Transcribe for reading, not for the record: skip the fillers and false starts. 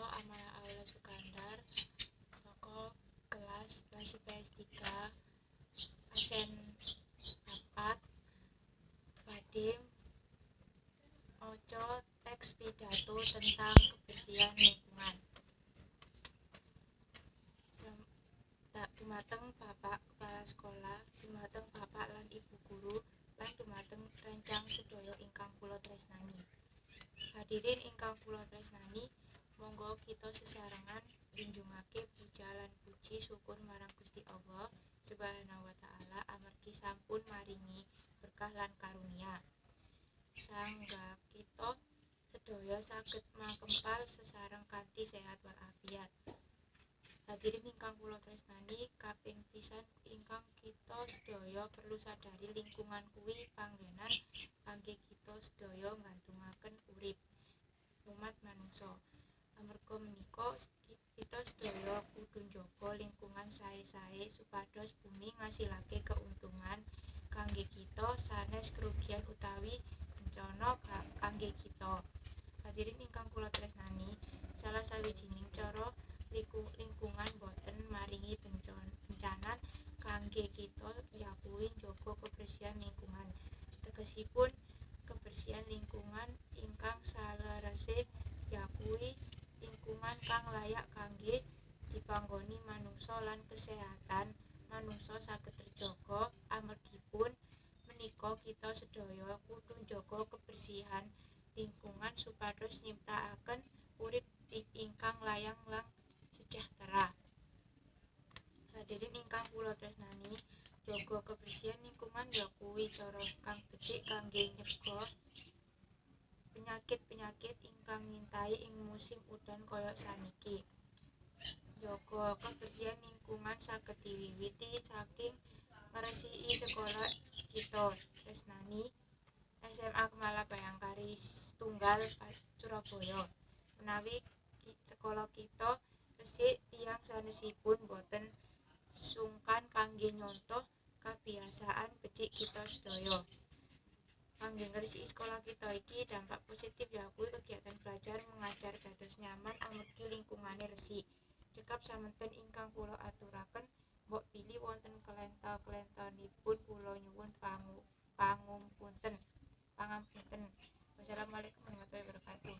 Kula Amala Aula Sukandar saka kelas 11 IPS 3 absen 4 badhe maca teks pidato tentang kebersihan lingkungan. Dumateng Bapak Kepala Sekolah, dumateng Bapak lan Ibu guru, lan dumateng rencang sedaya ingkang kula tresnani. Hadirin ingkang kula tresnani, monggo kita sesarengan njunjungake puja lan puji syukur marang Gusti Allah Subhanahu wa taala amargi sampun maringi berkah lan karunia. Sangga kita sedaya saged makempal sesareng kanthi sehat walafiat. Hadirin ingkang kula tresnani, kaping pisan ingkang kita sedaya perlu sadari lingkungan kuwi panggenan kangge kita sedaya nggantungaken urip umat manungsa. Amarga menika kita sedaya kudu njaga lingkungan sae-sae supados bumi ngasilake keuntungan kangge kita sanes kerugian utawi bencana kangge kita. Hadirin ingkang kula tresnani, salah sawijining cara lingkungan boten maringi bencanan kangge kita yakuwi njaga kebersihan lingkungan. Tegesipun kebersihan lingkungan ingkang salerese yakuwi lingkungan kang layak kangge dipanggoni manungsa lan kesehatan manungsa saged terjaga. Amargipun menika kita sedaya kudu njaga kebersihan lingkungan supados nyiptakaken urip ingkang layak lan sejahtera. Hadirin ingkang kula tresnani, jaga kebersihan lingkungan yakuwi cara kang becik kangge nyegah penyakit-penyakit ingkang ngintai ing musim udan kaya saniki. Jaga kebersihan lingkungan saged diwiwiti saking ngresiki sekolah kita tresnani SMA Kemala Bhayangkari Setunggal Surabaya. Menawi sekolah kita resik, tiyang sanesipun boten sungkan kangge nyontoh kabiasaan becik kita sedaya. Kangge ngresiki sekolah kita iki dampak positif yakuwi kegiatan belajar mengajar dados nyaman amargi lingkungane resik. Cekap samenten ingkang kula aturaken, mbok bilih wonten klenta-klentanipun kula nyuwun pangapunten. Wassalamualaikum warahmatullahi wabarakatuh.